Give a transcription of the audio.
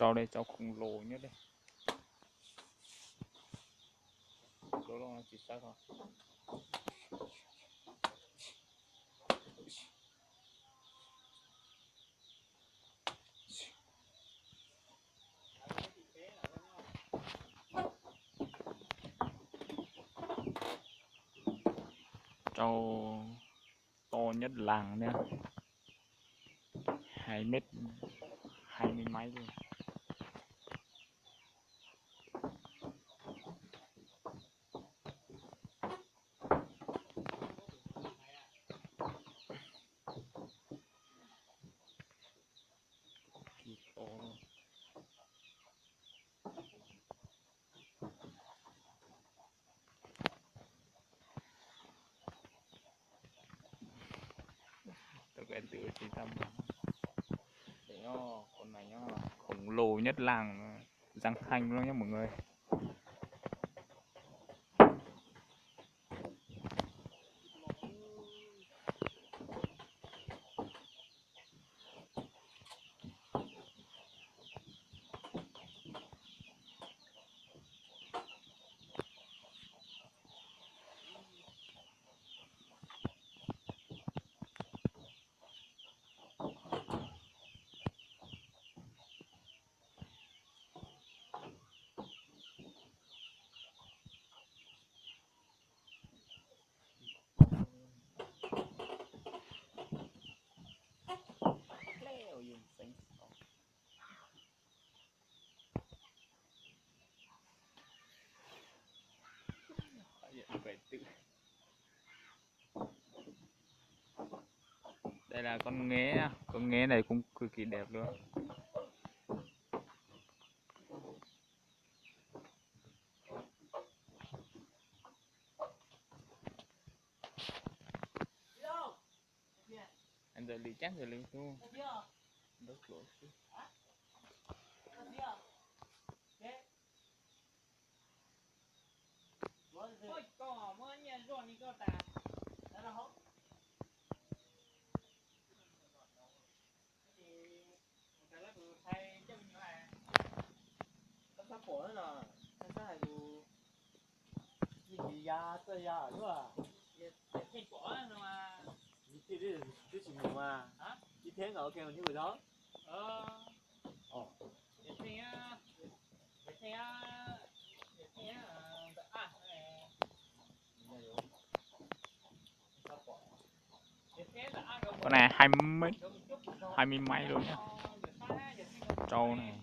Rau li, rau khủng long nhất đây. Khủng long tsis sab os. Rau to nhất làng nha. Hai mét hai mươi mấy luôn. Tôi có ấn tượng với Trí Tâm lắm. Để nó, con này nó khổng lồ nhất làng Giang Thanh luôn nhá mọi người. Đây là con nghé, con nghé này cũng cực kỳ đẹp luôn. Anh giờ lì chắc giờ lì thu. Đốt lửa xíu. Con này hai mươi, hai mươi mấy luôn nhá. Trâu này.